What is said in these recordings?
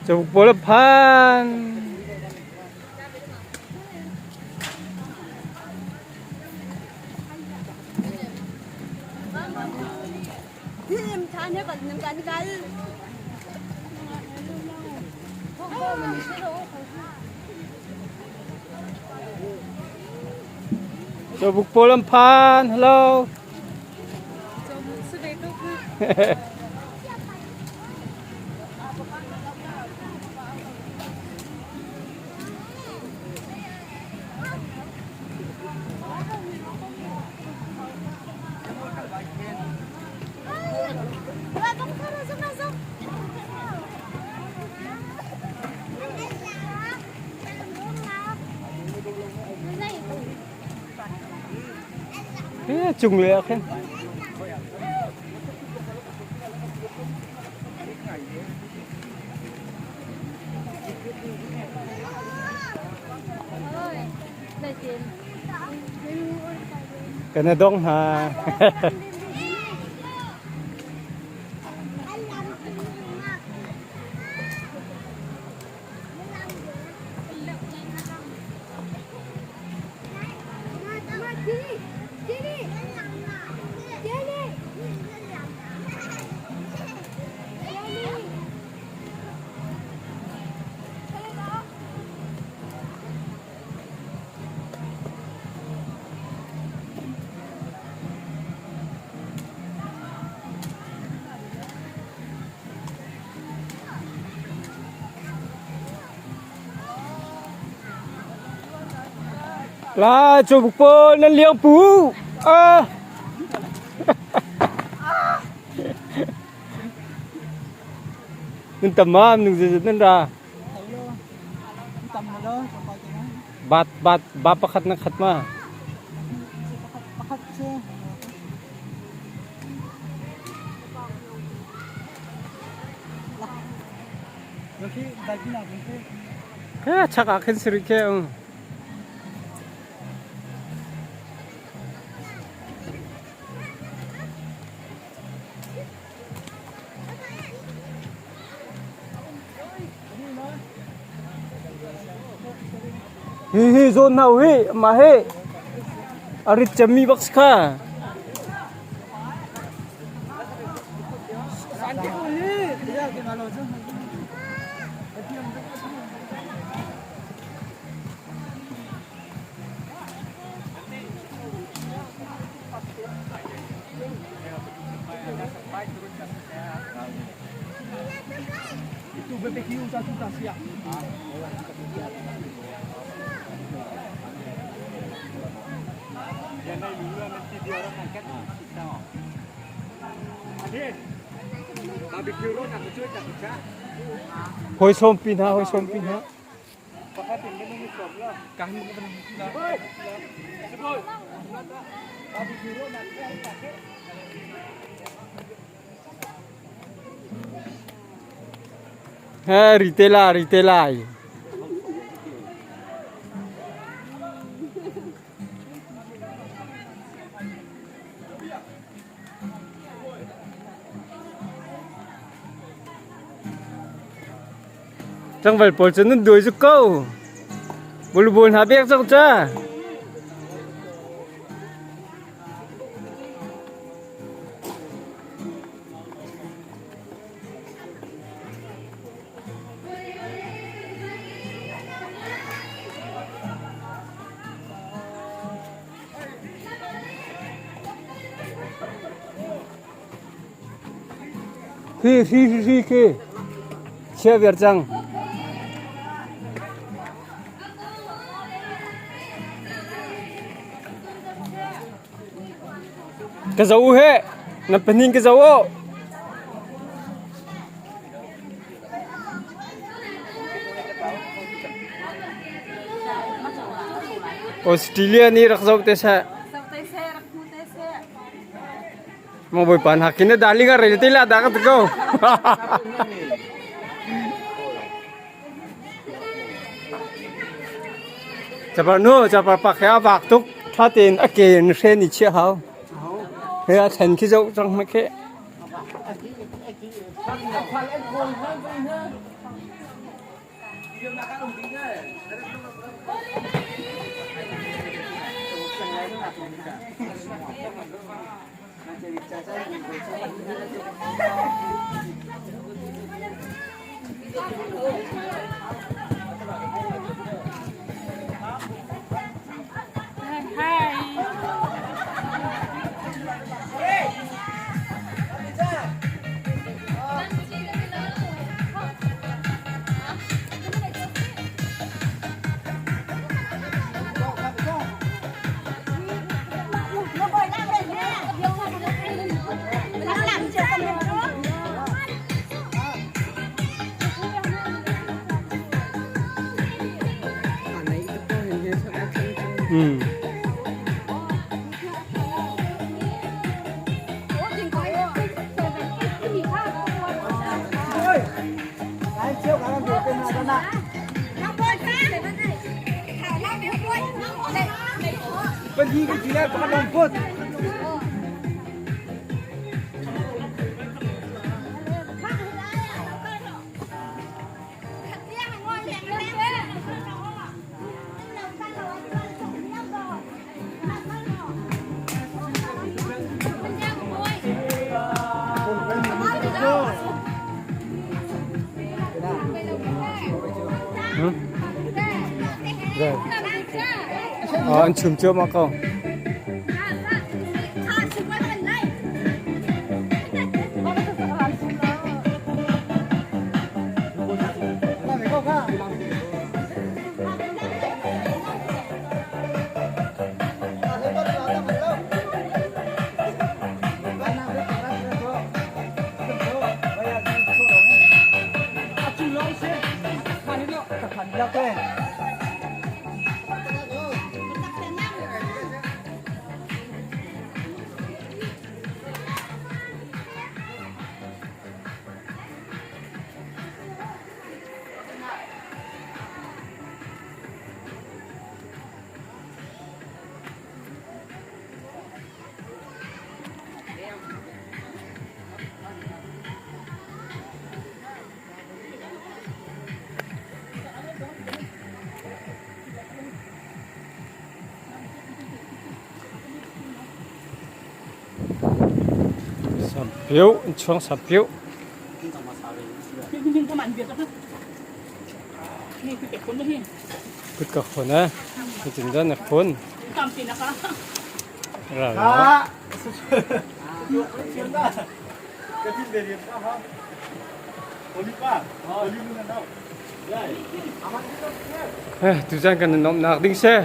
Cawbuk pawl a phan. Cawbuk pawl an phan. Hello. Chung le ah khin. Kan na dong hna. La cawbuk pawl nan liang pu. Ah. Nan tam ma nung zet nan ra. Bat bat ba pakhat na khat ma. Chak ah khin siri khe ung. Hi hi zawn hau hi mah hi a rit cemmi bak si kha. Hoi sawm pi hna, hoi sawm pi hna. He ri te la, ri te lai. Tlangval pawl cu nan duai zuk ko. Volleyball hna pek cang ca. Hi hri hri hri khi chia viar cang. Ka zo he na panin ka zo o. Australia nih rak zoh te seh. Mo bawipa na kin na darling a rel te la da ka ko. Chapar nu chapar pak he a vak tuk tha tein a ke in hren i chia hau. He a thlen khi zoh cang hme khi. An chum cuahmah ko. Sampiu, chuang sampiu. Kut ka khon eh. Cun dan na khon. Ra ra. Tuzan kan nuamhnak ding si.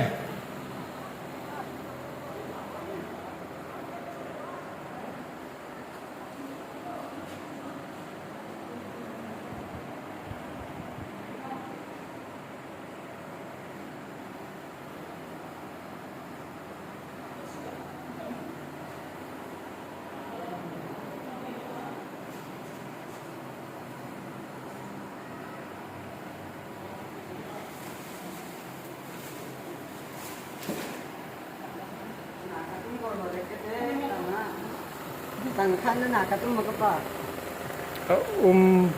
Um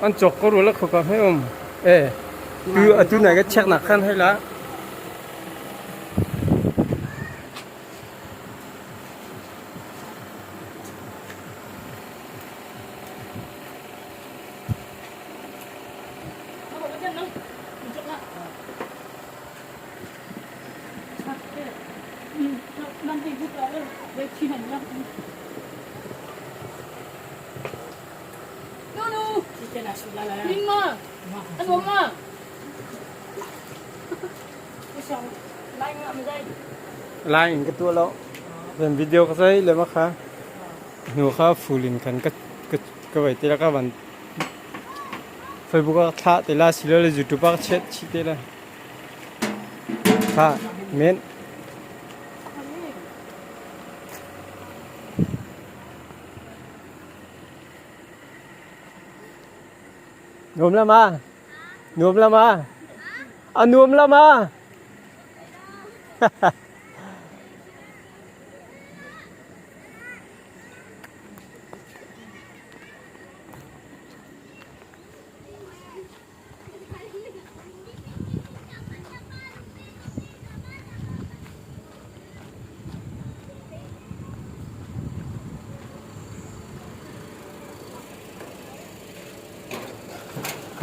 an cawk ko rua la khoka hei um. Eh tu atu nai ka check nak khan hei la. Lai in ka tuah lo. Zan video ka sai le ma kha. Hnu kha full in khan ka ka ka vai te la ka van Facebook ah thlah te la silo le YouTube ah chet chih te la. Kha men. Nuam la ma? Nuam la ma? A nuam la ma?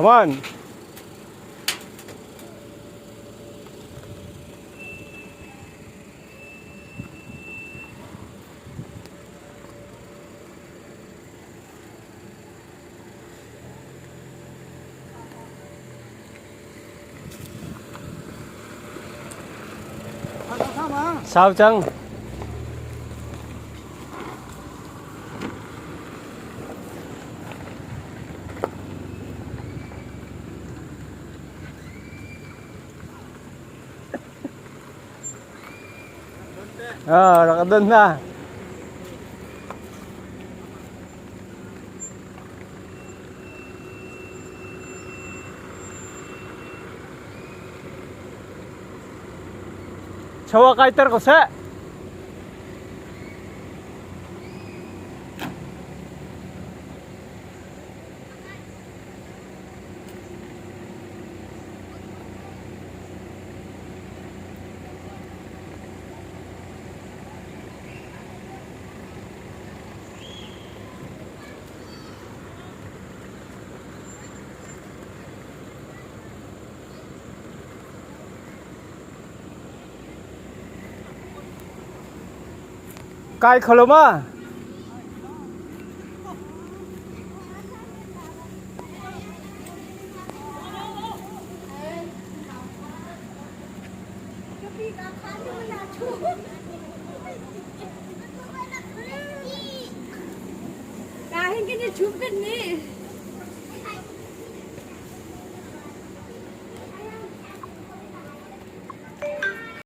Come on. Sau cang. Ah, rak don hna. Chawa kaiter ko seh. Kai kho lo ma?